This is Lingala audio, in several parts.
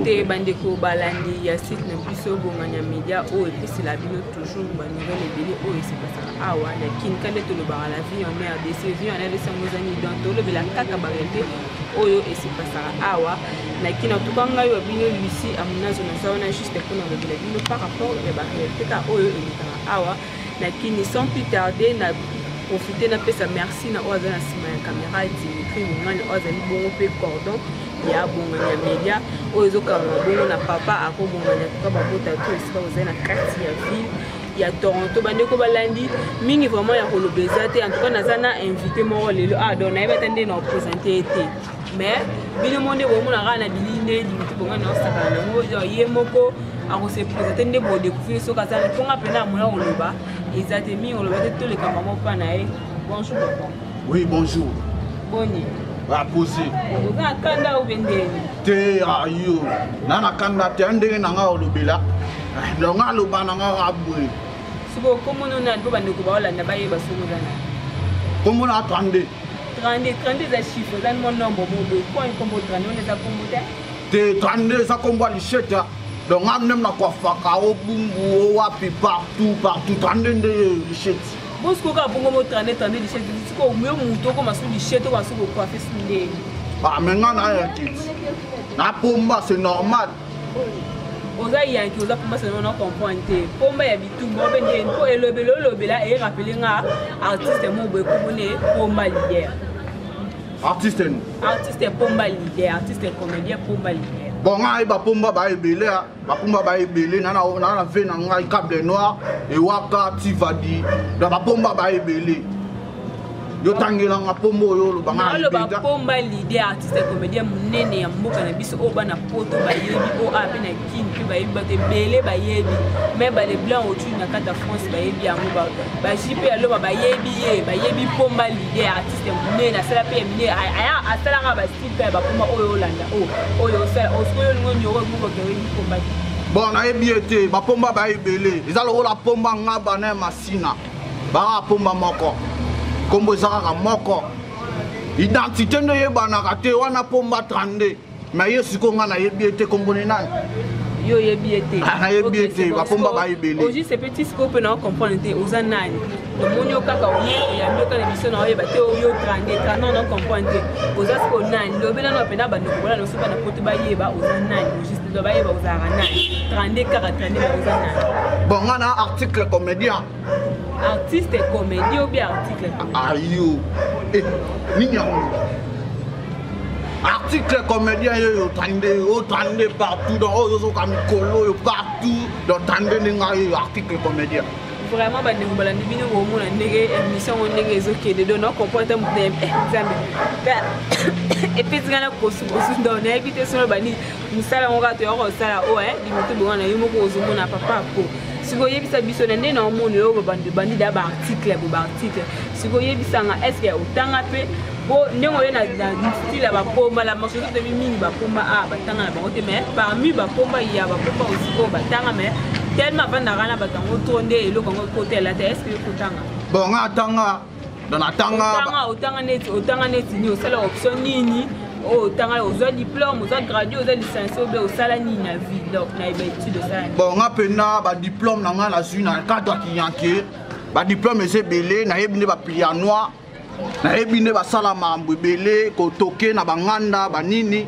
Mbote bandeko balandi ya site na biso Bonganya Media oyo epesela bino toujours ba nouvelle ebele oyo esepasaka awa na Kin kande tolobaka la vie en RDC. Vie en RDC yango eza nini? Donc tolobela kaka ba réalité oyo esepasaka awa na Kin. En tout cas ngai wa bino Lucie Amunazo naza wana juste mpona lobela bino par rapport ya ba réalité kaka oyo elekaka awa na Kin. Sans plus tarder, na profite napesa merci na oyo aza na nsima ya caméra, Dimitri Bongani, oyo azali bongo mpe cordon ya Bongani ya Media oyo ezokangama bongo na papa akobongani. Atuka babota to esika ozali na kati ya ville ya Toronto. Bandeko balandi mingi, vraiment ya koloba eza te. En tout cas naza na invité moko lelo. Ah, donc nayebi ata nde na oprésente ye te, mais bino mo nde bomona kaka na bilili nde Dimitri Bongani naosakana nango. Ye moko akose présente nde bodécouvrir soki aza mponga mpena amona koloba eza te mingi, oloba te, toleka mama mpa na ye. Bonjour papa. Oui, bonjour. Boni? Baposé. Oza na kanda obe ndeni? Te, ayo na na kanda te, ndenge na nga olobela, donc nga aloba na nga aboye. Sikoyo komona nani mpo bandeko baolanda bayeba soki oza nani? Kombo na 32. 32, 32 eza chiffre, eza mo nombre mo boye. Point kombo 32 wana eza kombo te? Te, 32 eza kombo ya lishete. Donc nga meme na kwafaka obumbu owapi, partout partout, 32 nde lishete. Bosiko kaka bongo mo 32, 32 lishete. Sikoyo yo motu okoma su lishete, okoma su kocoiffe su ndenge? Ah, mais nga na ya kiti na pomba, c'est normal. Oza yanki, oza pomba, c'est na comprendre te. Pomba ya bitumba obe ndenge? Mpo elobela olobela erappeler nga artiste mo boye komone Pomba Leader. Artiste ni? Artiste Pomba Leader, artiste comédien Pomba Leader. Bon, ngai bapomba baebele, bapomba baebele na na ve na ngai Câble Noir ewaka tivadi na bapomba baebele. Yo tangelanga pomba oyo olobanga. Aloba Pomba Leader, artiste comédien monene ya mboka na biso oyo bana Poto bayebi, oyo a mpe na Kine mpe bayebi, bato ebele bayebi, mais bale blanc otui na kati ya France bayebi yango, baJP ya Loba bayebi ye, bayebi Pomba Leader, artiste monene asala mpe ya minene, asalaka bastyle mpe ya bapomba oyo olanda oyo osala. Osikoyo olingo nyoro mokoke oyebi Pomba te? Bon, nayebi ye te. Bapomba baebele, eza lokola pomba ngaba na ya Masina, baka pomba moko, nkombo eza kaka moko, identité nde eyebanaka te. Wana pomba 32, mais ye sikoyo ngai nayebi ye te. Nkombo ni nani? Yo oyebi ye te? Ah, nayebi ye te. Bapomba baebele. Ojuse petit, sikoyo mpe na ocomprendre te oza nani. Tomoni yo kaka oye, oyambi yo kaka na biso na oyeba te oyo 32, 32, na comprendre te oza sikoyo nani. Lobi nano mpena bandeko bona noso bana Poto bayeba oza nani. Juste do bayeba ozalaka nani. 32 kaka 32, oza nani? Bon, nga na article comédien. Artiste comédien ou bien article? Ayo, eh, nini yango article comédien oyo 32, oyo 32 partout, donc oyo ozoka mikolo oyo partout, donc 32 nde ngai oyo article comédien. Vraiment bandeko balandi, bino bomona ndenge émission yango ndenge ezokende. Donc nacomprendre te moto Nzambe epesi ngai na kosukosu. Donc nayebi te sono bani mosala yango kaka toya kosala oyo Dimitri Bonga na yo moko ozomona papa po sikoyo oyebisa biso na nde na omona oyo bandi da baarticle bo baarticle. Sikoyo oyebisanga, est ce que otanga mpe? Po ndenge oye na style ya bapomba, la majorité toyebi mingi bapomba a batanga na bango te, mais parmi bapomba ya bapomba aussi oyo batanga, mais tellement avandaka na bato yango to nde eloko yango ekotela te. Est ce que ekotanga? Bon, nga atanga, donc natanga. Otanga neti, otanga neti nini? Osala option nini oyo otanga? Ozwa diplôme, oza gradué, oza licencié, obe osala nini na vie? Donc na baétude osala nini? Bon, nga mpena badiplôme na nga nazwi na cadre ya kiyanke. Badiplôme eza ebele. Nayebi nde baplia noir, nayebi nde basala makambo ebele, kotoke na banganda banini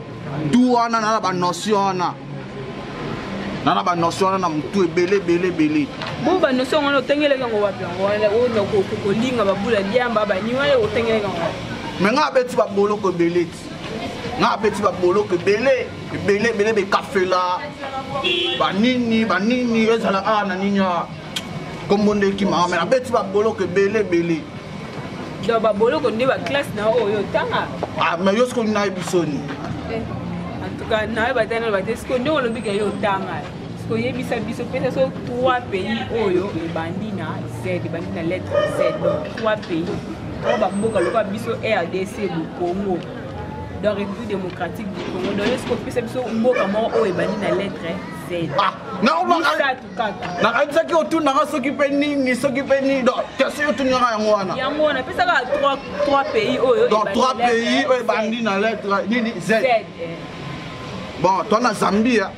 tu wana, na na banotion wana, na na banotion wana na motu ebele ebele ebele. Bo banotion wana otangelaki yango wapi? Yango wana oyo kolinga babula liamba bani wana, otangelaki yango wapi? Me nga abeti baboloko ebele ti, nga abeti baboloko ebele ebele ebele, bekafela banini banini, ezala awa na nini awa, kombo nde ekimaka, me nabeti baboloko ebele ebele. Donc baboloko nde baclasse na oyo otanga? Ah, mais yo sikoyo nayebi soni. En tout cas nayeba te, naloba te. Sikoyo ndenge olobi ke yo otanga, sikoyo oyebisa biso, pesa so trois pays oyo ebandi na Z, ebandi na lettre Z. Donc trois pays, trois bamboka lokola biso RDC, Congo, donc République démocratique du Congo. Donc yo sikoyo opesa biso mboka moko oyo ebandi na lettre Z. Ah, misato kaka. Nakayebisaki otunaka soki mpe nini, soki mpe nini. Donc question otunaka yango wana. Yango wana, pesaka trois pays oyo. Donc trois pays oyo ebandi na lettre nini? Z. Z. Bon, toi na Zambie. Hein.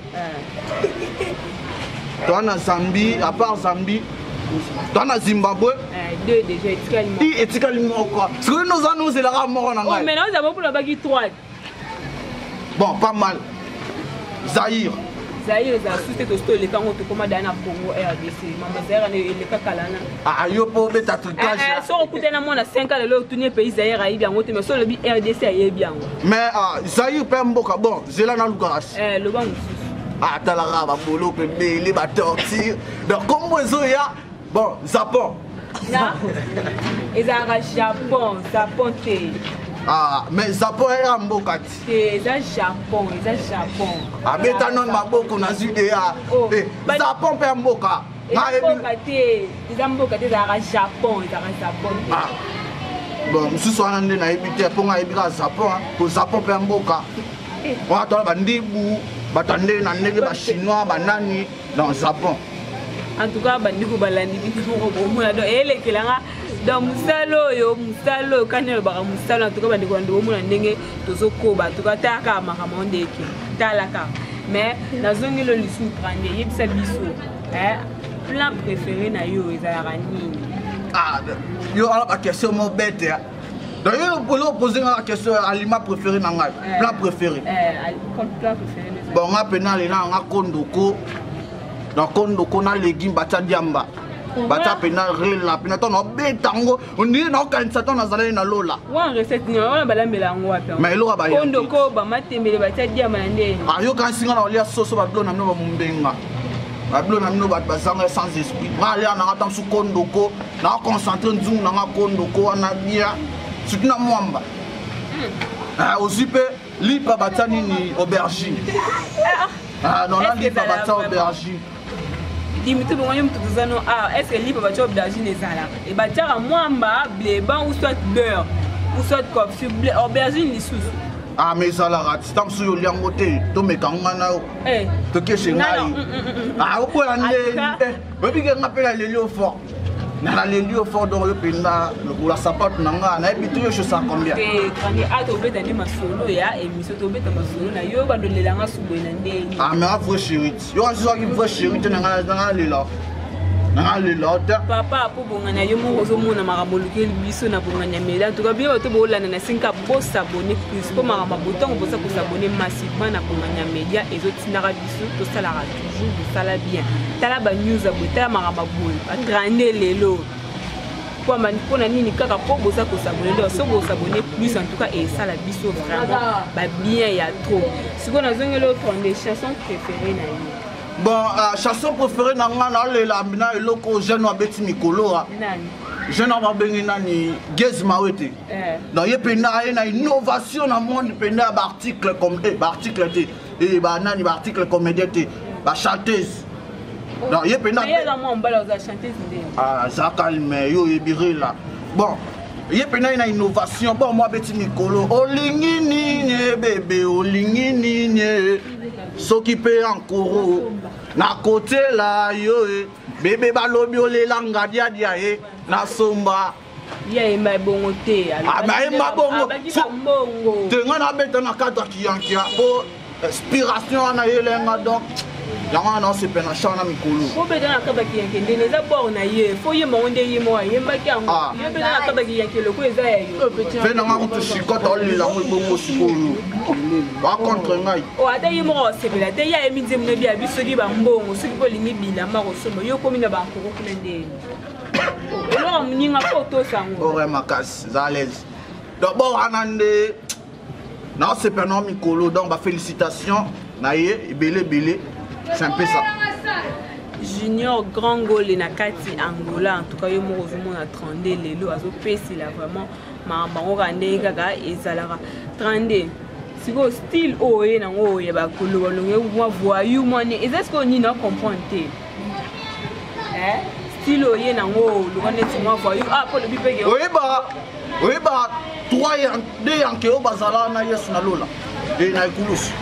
Toi na Zambie, à part Zambie, toi na Zimbabwe. Deux déjà etikali moko. I etikali moko. Sikoyo noza nozelaka moko na ngai. Oh, mais naoza moko nabaki trois. Bon, pas mal. Zaïre. Zaïre ezala susu te, tosi toleka yango, tokóma daa na Congo RDC. Mama, Zaïre wana eleka kala na. Ah, yo mpo obeta trucage. Soki okutani na mwana 5 ans lelo, otuni pays Zaïre, ayebi yango te, mais so olobi RDC, ayebi yango. Mais ah, Zaïre mpe mboka. Bon, zela nalukaka. Loba mosusu. Ah, talaka baboloko ebele, batorture, donc kombo ezoya. Bon, Japon. Ezalaka Japon, Japon te. Ah, mais Japon eya mboka ti. Te, eza Japon, eza Japon. Abeta nano maboko na zwi deya. Oh, Japon mpe ya mboka. Eza mboka te, eza mboka te, ezalaka Japon, ezalaka Japon te. Ah. Bon, mosusu wana nde nayebi te, mpo nga nayebi kaka Japon, po Japon mpe ya mboka wana. Towana bandibu, bato ya ndenge na ndenge, bachinois, banani dans Japon. En tout cas, bandeko balandi, bino moko bomona. Donc eyelekelanga, donc mosala oyo, mosala oyo kani alobaka mosala. En tout cas, bandeko balandi, bomona ndenge tozokoba. En tout cas, talaka makambo ndeke, talaka. Mais nazongeli lisusu, prendre, yebisa biso plat préféré na yo ezalaka nini? Ah, yo ala baquestion mo bete. Donc yo olo pose nga question, aliment préféré na ngai, plat préféré. Plat préféré. Bon, nga mpena alela nga kondoko na kondoko na légume batya diamba, batya mpena rela mpena. Ntango naobeta yango, ondire naokanisa ntango nazalaki na lola. Wana recette nini wana? Balambela yango wapi? Mais eloko baya. Kondoko, bamatembele, batia diamba na ndeni. Ayokanisi nga na olia soso, babilo na bino, bamombenga babilo na bino, bato bazanga sans esprit. Nga alia nanga ta mosu kondoko, naconcentre nzungu nanga kondoko wana bien, surtout na mwamba. Ozwi mpe lipa batia nini, aubergine. Non, na lipa batia aubergine. Dimitu bongo, yo moto toza no awa, est ce que lipa batia aubergine ezalaka? E batiaka mwamba, bleban ou soit beurre ou soit confiture, aubergine lisusu. Ah, mais ezalaka ti ta mosusu olia yango te, tomeka ngo nga na yo, tokeshe ngai. Ah, okoya nde oyebi ke nga mpe naleli yo fort, naleli yo fort. Donc yo mpenza lokola sapato na nga, nayebi te yo chaussa combien. Te, grandi a tobeta nde masolo ya émission, tobeta masolo na yo, bandolelanga suboye na ndenge. Ah, mais a vrai chéri ti yo kasi soki vrai chéri te, nanga lela, nanga lela te. Papa, po bongana yo moko ozomona makambo olukeli biso na bongani ya mela. En tout cas, bino bato boolanda na sinka, bosabone plus, mpo makambo botango boza kosabone massivement na bongani ya média, ezotindaka biso tosalaka toujours bosala bien. Tala banews ya boye, tala makambo boye bagrande lelo mpona nini? Kaka mpo boza kosabone. Donc so bosabone plus, en tout cas esala biso vraiment babien ya trop. Sikoyo nazongeli oyo, 32, chanson préférée na yo? Bon, chanson préférée na nga, nalela na eloko jeune abeti mikolo. Nani? Jeune oyo babengi nani, Gaz Mawete. Donc ye mpenza aye na innovation na monde mpenza ya baarticle, comme baarticle te, banani, baarticle comédien te, bachanteuse. Donc ye mpenza. Aza calme, yo oyebi rela. Bon, ye mpenza ye na innovation. Bon, mo abeti mikolo, olingi nini bebe, olingi nini, soki mpe ankoro nakotela yo e bebe, balobi olelanga diadia ye nasomba. Ye ayemba bongo te. Ayemba bongo bongo te. Nga nabeta na cadre ya kiyankia po inspiration wana yelenga. Donc yango wana osepela na chan na mikolo. Obeta na cadre ya kiyanke ndenge eza bord na ye, fo yemba ngo nde ye moko ayembaki yango. Yo beta na cadre ya kiyanke loko eza ya yo. Mpe nanga kutu shikota olela yango ebongo sikoyo bacontre ngai. Ata ye moko asepela te, ye ayembi nzembo na bia biso, soki bambongo, soki mpo olingi bilamba kosomba, yo komi na bankoko kuna ndeni eloko moninga mpo otosa yango. Ore makasi, eza à l'aise. Donc bo wana nde naosepela na mikolo. Donc bafélicitation na ye ebele ebele, c'est un peu ça. Junior Grand Gole na kati Angola. En tout cas, yo moko ozomona 32 lelo azopesela vraiment makambo yango kaka ndenge kaka ezalaka. 32, sikoyo style oyo oye nango oyo ya bakoloba longe mwa voyou mwane, eza sikoyo nini? Na comprendre te style oye nango loka neti mwa voyou. Ah, mpo lobi peke. Oyeba trois deux yanke oyo bazala na Yesu na lola e na ekulusu.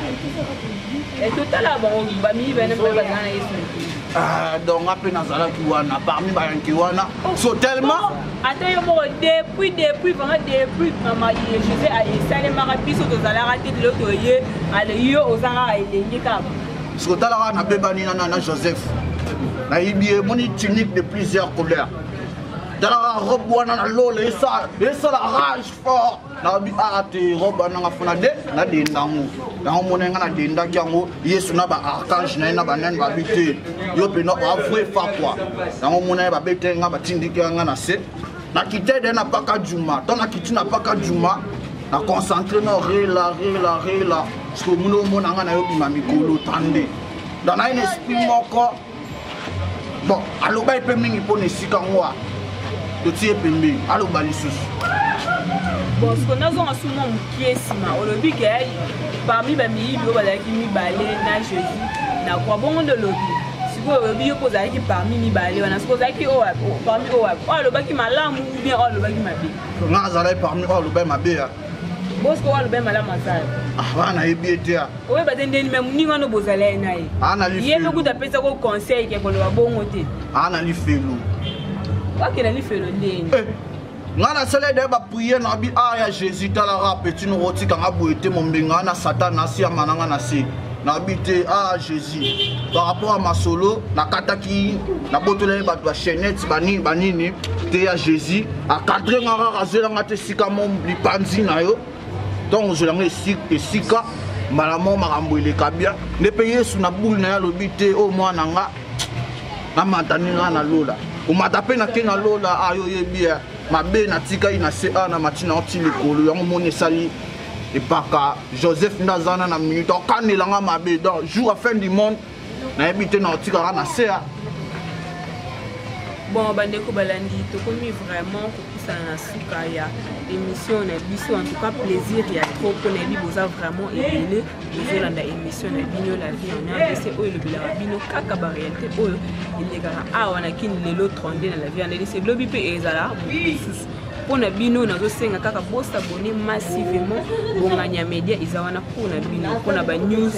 Totala bango bamiyi bana mpe bazala na Yesu na ekulusu. Donc nga mpe nazalaki wana parmi bayanke wana, so tellement. Ata yo moko depuis depuis vraiment depuis mama José esalemaka biso tozalaka te lelo toye ale yo oza kaka elenge kaka. Soki otalaka nabebani na Joseph nayebi ye moni tunique de plusieurs couleurs talaka robe wana na lola esala rage fort nabi a te robe wana nga fona de nadenda yango yango mona nga nadendaki yango yesu na baarchange na ye na banani babi te yo mpena oavre fa kua yango mona ye babete nga batindiki nga na se nakite de na paka juma ntango nakiti na paka juma na concentre na rela rela rela parceke omoni omona nga nayo bima mikolo 32 donc naye na esprit moko bon aloba ye mpe mingi mpo na esika yango a totie ye pembeni aloba lisusu bon siko nazonga su mwa mokie nsima olobi ke parmi bamiyibi oyo bazalaki mibale na jésus na kwa bongo nde olobi sikoyo olobi yo mpo ozalaki parmi mibale wana siko ozalaki parmi oyo oyo alobaki malamu ou bien oyo alobaki mabe nga azalaki parmi oyo alobaki mabe ya bosiko oyo alobaki malamu azala ah, wana nayebi ye te oyeba te ndeni me moninga wana bozala ye na ye ye mpe kutu apesako conseil ke koloba bongo te aa na lifelo wakenda lifelo ndeni eh, ngai nasala daye bapriere na bi a ya jésus talaka petit noko otika nga boye te mombenga na satan nasiyama na nga na se nabi te a ah, jésus par rapport ya masolo nakataki nabotolaki bato ya chainette banini banini te ya jésus akadre nga kaka azwelanga te esika mo lipanzi na yo ntango ozwela yango esika mbala moko makambo eleka bia nde mpe yesu na bule na ye alobi te oyo oh, mwana nga namata nde nga na lola komata mpe nake na lola ayo ah, oyebi eh, mabe natikali na se a ah, na mati na oti likolo yango moni esali epaka joseph nde aza wana na minute okanela nga mabe donc jour ya fin du monde nayebi te na otikaka na se a bon bandeko balandi tokomi vraiment kopusana na suka ya émission na biso en tout cas plaisir ya trop mpo nayebi boza vraiment ebele bozolanda émission na bino la vie en rdc oyo elobelaka bino kaka baréalité oyo elekaka awa na kini lelo 32 na la vie en rdc lobi mpe ezala mosusu mpo na bino nazosenga kaka bosabone massivement bonganya media eza wana mpo na bino mpo na banews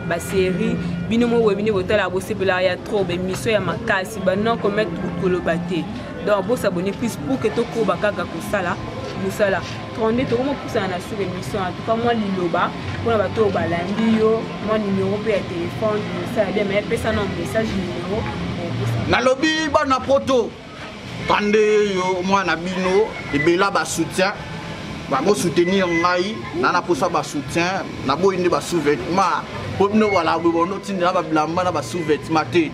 baserie bino moko boye bino botalaka bosepelaka ya trop baémission ya makasi banoko mete koloba te donc bosabone plus pour que tokoba kaka kosala mosala 32 tokoma kopusana na suka émission en tout cas mwa liloba mpona bato oyo balandi yo mwa numero mpe ya telefone mosala bien mais epesa na message numero nalobi bana poto bande yo mwana bino ebela basoutien bakosoutenir ngai na na mposa basoutien naboyi nde basous-vêtement mpo bino wala boye bonotindela babilamba na basous-vêtement te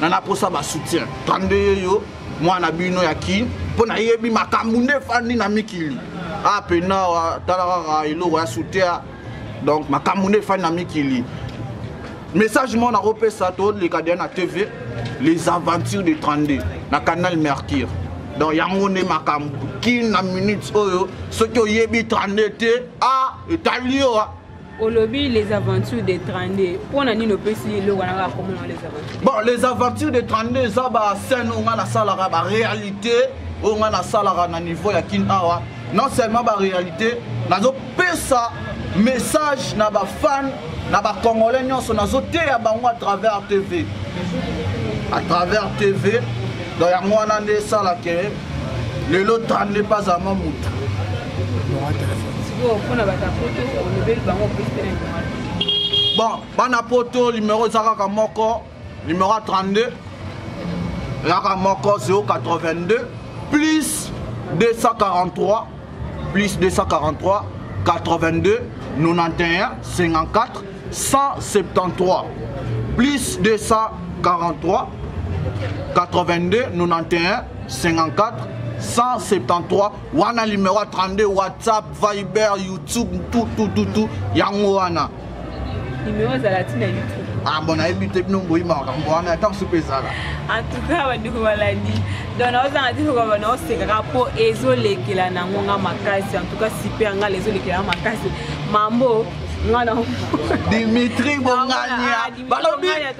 na na mposa basoutien 32 yeyo mwana bino ya kin mpo nayebi makambo nde efandi na mikili a pena tala kaka eloko ya soutien donc makambo nde efandi na mikili message moko nakopesa toleka deya na tv les aventures de 32 na canal mercure donc yango nde makambo kin na minute oyo soki oyebi 32 te a etali yo olobi les aventures de 32 mpo na nini opesi eloko wana kaka komona les aventures bon les aventures de 32 eza bascène oyo ngai nasalaka baréalité oyo ngai nasalaka na niveau ya kin awa non seulement baréalité nazopesa message na bafan na bacongolais nyonso nazoteya bango à travers tv à travers tv donc yango wana nde esalaka lelo 32 pas ama motu bon bana poto numero eza kaka moko numero 32 kaka moko 082 plus 243 plus 243 82 91 54 173 plus 243 82 91 54 173 wana numero 32 whatsapp viber youtube tout tout tout tout yango wana numero ezala ti na youtube ah bon nayebi te bino boyima makambo wana ata mosusu mpe ezala en tout cas bandeko balandi donc naozanga ti kokoba naosekaka mpo ezolekela nango nga makasi en tout cas super nga ezolekela nga makasi mambo nga na dimitri bongania ah, balobi eh,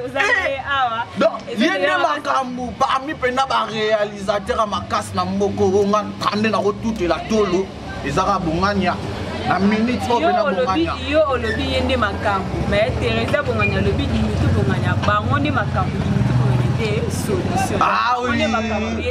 donc ye nde makambo parmi mpenza baréalisateur ya makasi na mboko oyo nga 32 nakotutela tolo ezaka bongania na minute oyo mpena bongania yo olobi ye nde makambo mais teresa bongania alobi dimitri bongania bango nde makambo dimitri bongania nde nde solution. Ah oui,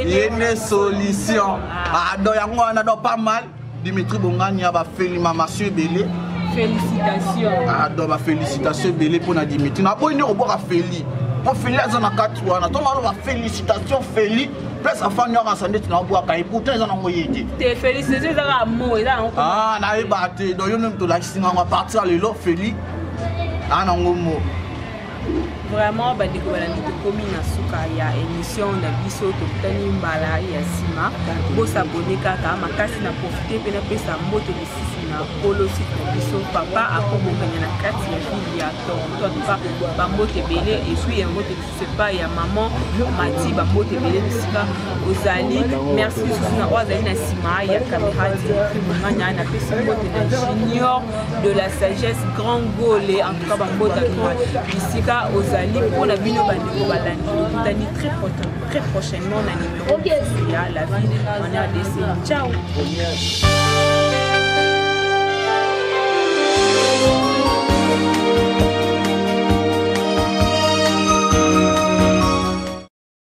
ye nde solution. Ah, donc yango wana, donc pas mal. Dimitri Bongani ya bafelimamation ebele. Félicitation. Ah, donc bafélicitation ebele mpona Dimitri. Naboyi nde kobwaka Feli, mpo Feli aza na kati wana. Ntongo aloba félicitation Feli, place afandi wana ndeti naobwaka ye, pourtant eza nango ye te. Te, félicitation eza kaka mo, eza yango. Ah, nayeba te. Donc yo nde moto olakisi ngango. À partir ya lelo, Feli aa nango mo. Vraiment, bandeko balandi, tokomi na suka ya émission na biso. Tokutani mbala ya nsima. Bosabone kaka makasi. Na profite mpe napesa mbote lisusu na kolo site na biso, papa akobonganya na kati ya ville ya Toronto. En tout cas, bambote ebele. Et puis ya mbote lisusu epai ya maman Mati, bambote ebele bisika ozali. Merci lisusu na oyo azali na nsima ya caméra, Dimitri Bonganya. Napesi mbote na Junior de la Sagesse, Grand Gole. En tout cas, bambote bisika ozali. Mpona bino bandeko balandi, tokutani très prochainement na numéro ya La Vie en RDC. Ciao.